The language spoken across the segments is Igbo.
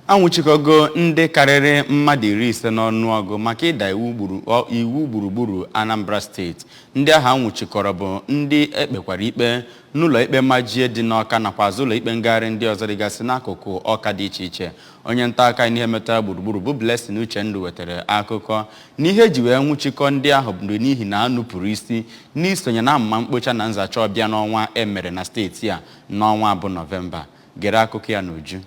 Anwụchikọgo ndị karịrị mmadụ 50 n'ọnụọgụ maka ịda iwu gburugburu Anambra Steeti. Ndị ahụ anwụchikọrọ bụ ndị ekpekwara ikpe n'ụlọ ikpe majie dị n'Ọka nakwa azụ ụlọ ikpe ngagharị ndị ọzọ dịgasị n'akụkụ Ọka dị iche iche. Onye nta aka n'ihe metụtara gburugburu bụ Blessing Uchendu wetara akụkọ na ihe eji wee nwụchikọ ndị ahụ bụ n'ihi na a nupụrụ isi n'isonye na amụma mkpocha na nzacha ọbịa n'ọnwa emere na steeti a n'ọnwa bụ Nọvemba. Gere akụkọ ya n'uju.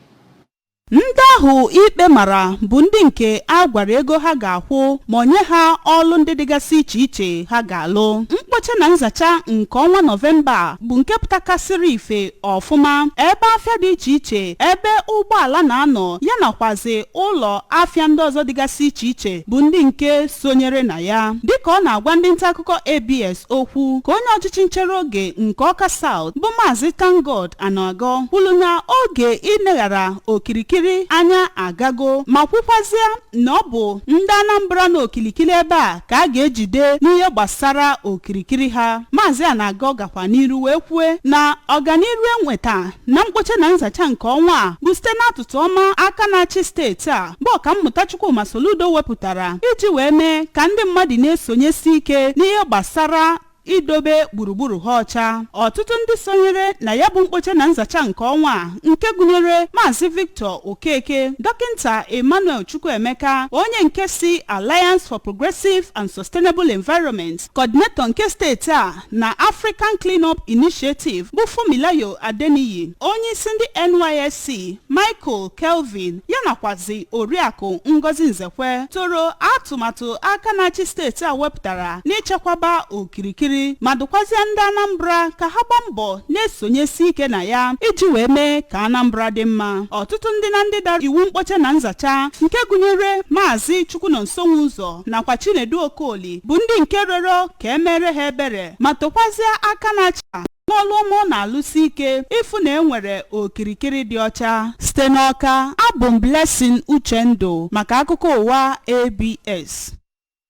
Ndị ahụ ikpe mara bụ ndị nke a gwara ego ha ga-akwụ ma onye ha ọlụ ndị dịgasị iche iche ha ga-alụ. Mkpocha na nzacha nke ọnwa Nọvemba bụ nke pụtakasịrị ife ọfụma ebe afịa dị iche iche, ebe ụgbọala na-anọ ya, nakwazi ụlọ afịa ndị ọzọ dịgasị iche iche bụ ndị nke sonyere na ya. Dịka ọ na-agwa ndị nta akụkọ ABS okwu, ka onye ọchịchị nchere oge nke Ọka South bụ Maazị Thankgod Anago kwuru na oge ileghara okirikiri anya agago, ma kwukwazie na ọ bụ ndị Anambra na okilikili ebe a ka a ga-ejide n'ihe gbasara okirikiri ha. Maazị Anago gakwa n'iru wee kwue na ọganiru enweta na mkpocha na nzacha nke ọnwa a bụ site n'atụtụ ọma aka na-achị steeti a bụ Ọkammụta Chukwuma Soludo wepụtara iji wee mee ka ndị mmadụ na-esonyesi ike n'ihe gbasara idobe gburugburu ha ọcha. Ọtụtụ ndị sonyere na ya bụ mkpocha na nzacha nke ọnwa a, nke gụnyere Maazị Victor Okeke, Dọkịnta Emmanuel Chukwuemeka, onye nke si Alliance for Progressive and Sustainable Environment, coordinator nke steeti a na African Cleanup Initiative bụ Fumilayo Adeniyi, onye isi ndị NYSC Michael Kelvin, ya nakwazi Oriakụ Ngozi Nzekwe, toro atụmatụ aka na-achị steeti a wepụtara n'ichekwaba okirikiri, ma dụkwazie ndị Anambra ka ha gbaa mbọ na-esonyesi ike na ya iji wee mee ka Anambra dị mma. Ọtụtụ ndị na ndị dara iwu mkpocha na nzacha, nke gụnyere Maazị Chukwunonso Ụzọ nakwa Chinedu Okoli, bụ ndị nke rịọrọ ka emere ha ebere ma tokwazie aka na-achị n'ọlụ ọma ọ na-alụsi ike ịfụ na enwere okirikiri dị ọcha. Site n'Ọka, abụ m Blessing Uchendu maka akụkọ ụwa ABS.